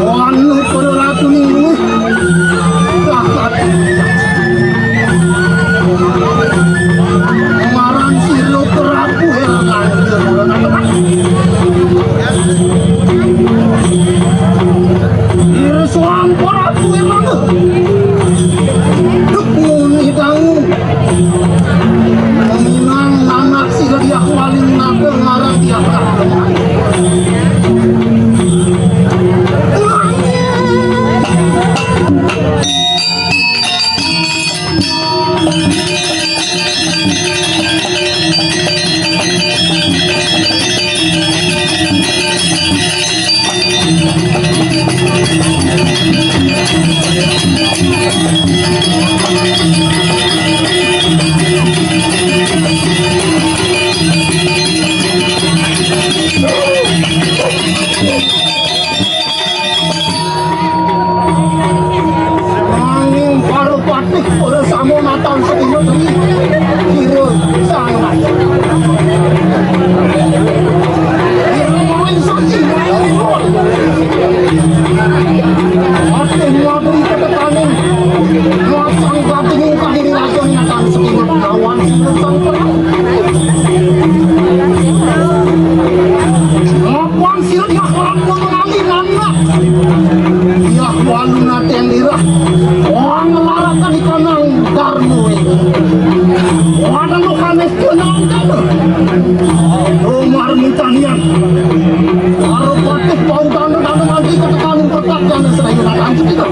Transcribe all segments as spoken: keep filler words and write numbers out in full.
Anu para ratu ning luwih. Ngaran sira Prabu Herlanjur. Pirsa ampura kuwi mangga. Duk muni dangu. Minang anak sira diah waling naga ngarang diah. Nanging para patih ora sama natang sedina demi kira sangat. Kira main saksi. Patih nyadri ketetaning masang batin kadiri raja nyatang sedina lawan sang perang. Mapan sira diah lampun nami nangak. Diah walu naten dirah. Wang ngelarakan ikanang darmu. Wadang lukanes kenang kamu. Umar mutanian. Arepatih pau dana dana mandi ketekan pertak dana serayu datang kita.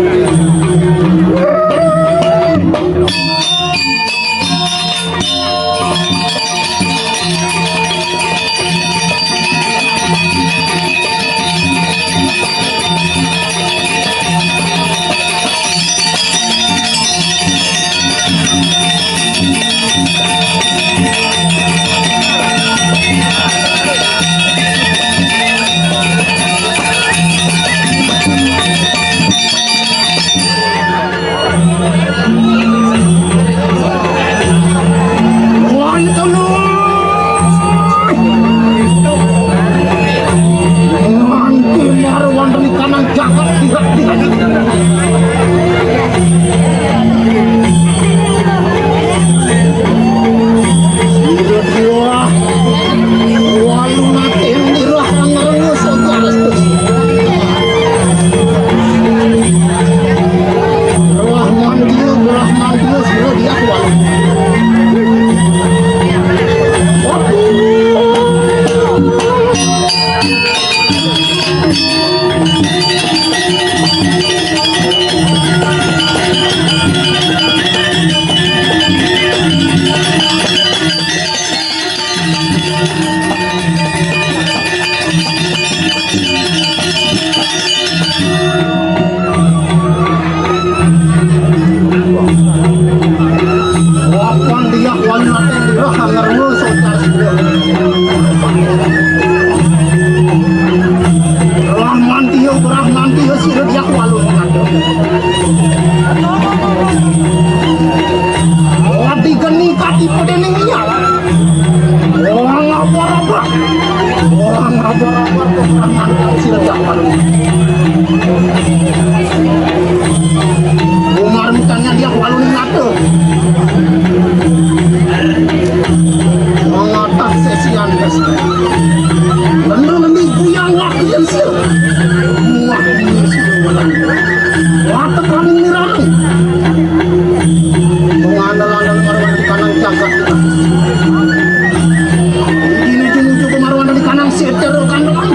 Wapan diah walu naten dirah ngermu socar sira. Rahman tio, Rahman tio sira diah walu naten. Wadi geni kati pedening iya. Orang apa-apa. Orang apa-apa. Rahman sira diah walu. Umar mutanya diah walu ning atuh. Mangatah sesian, guys. Lendeng-lendeng buyang lagi yang sir. Muah ini sir. Wah, tekaning mirani. Mengandal-andal marwati kanang jagat. Ini nuju-nuju ke marwati kanang seter kandelan.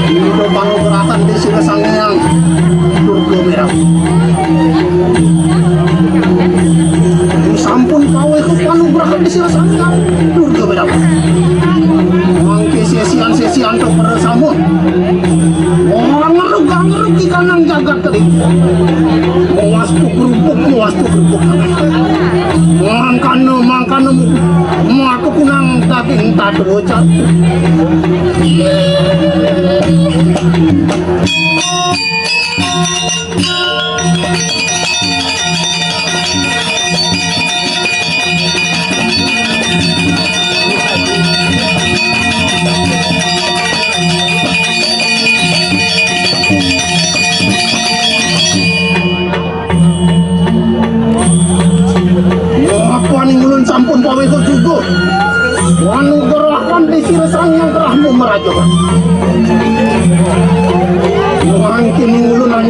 Ida pangberatan di sira Sang Hyang Durga Merah. Sampun paweh panugrahan di sira Sang Hyang Durga Merah. Mangke sesian-sesian to para samun. Ora ngeruk-ngeruk di kanang jagat tadi. Mawastu kerupuk, mawastu kerupuk. Mangkana, mangkana, maka kunang daging tadroca.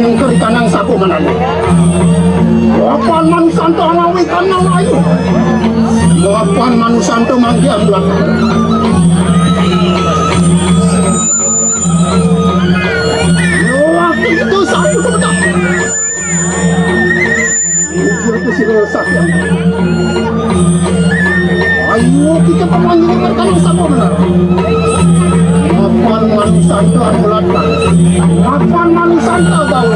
Ing kerikanang saku manani. Mapan manusanta ngawi kanang ayu. Mapan manusanta manggihan buat. Yo, waktu itu satu kebetulan. Ujian itu sira sakit. Ayo kita pemanjingan kalau sama benar. Mapan manusanta anu latah. Mapan manusanta gaul.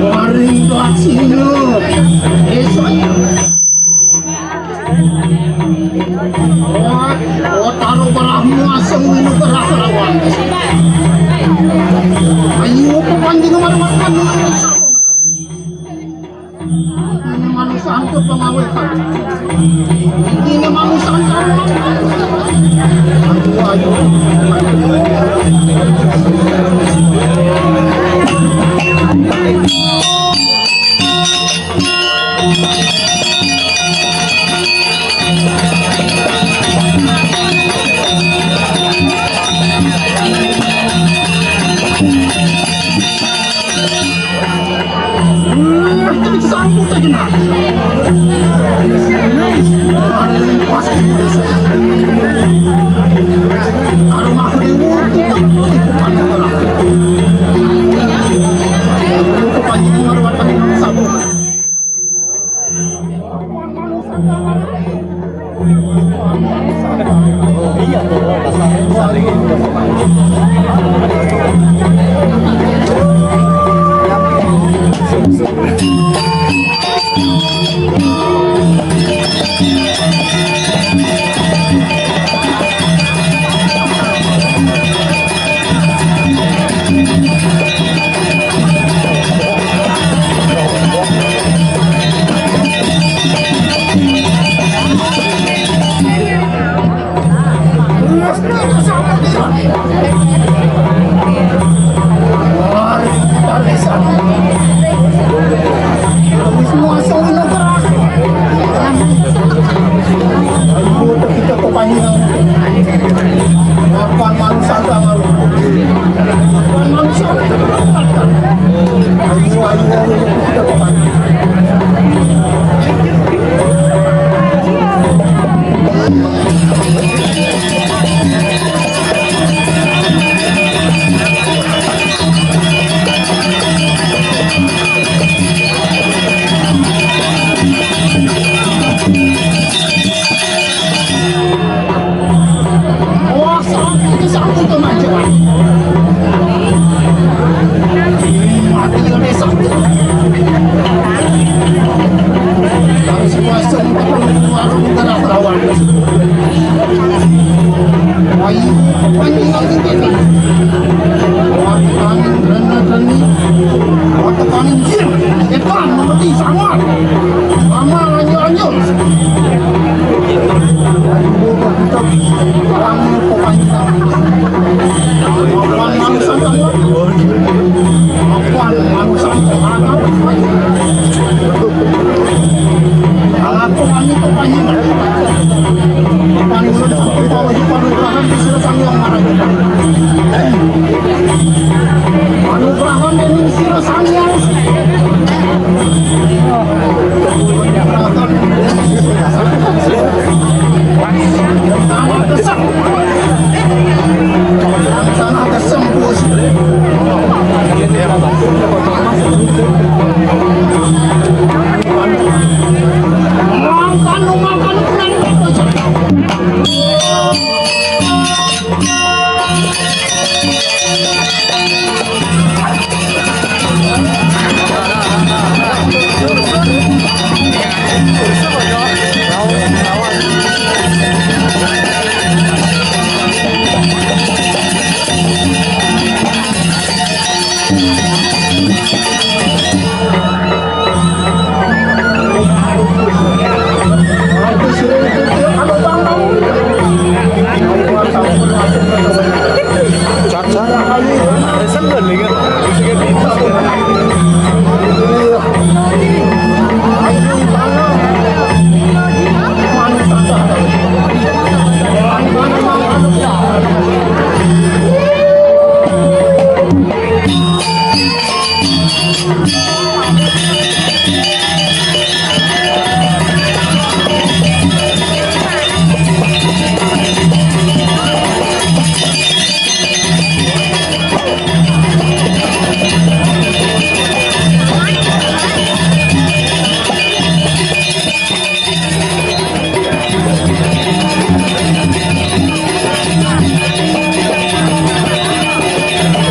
Waring doa sinu. Esok. Otaro barahmu aseng winu barah lawan. Ayo, pepanjing marwatan. Ini manusanta pengawetan. Ini manusanta. Aduh, aduh.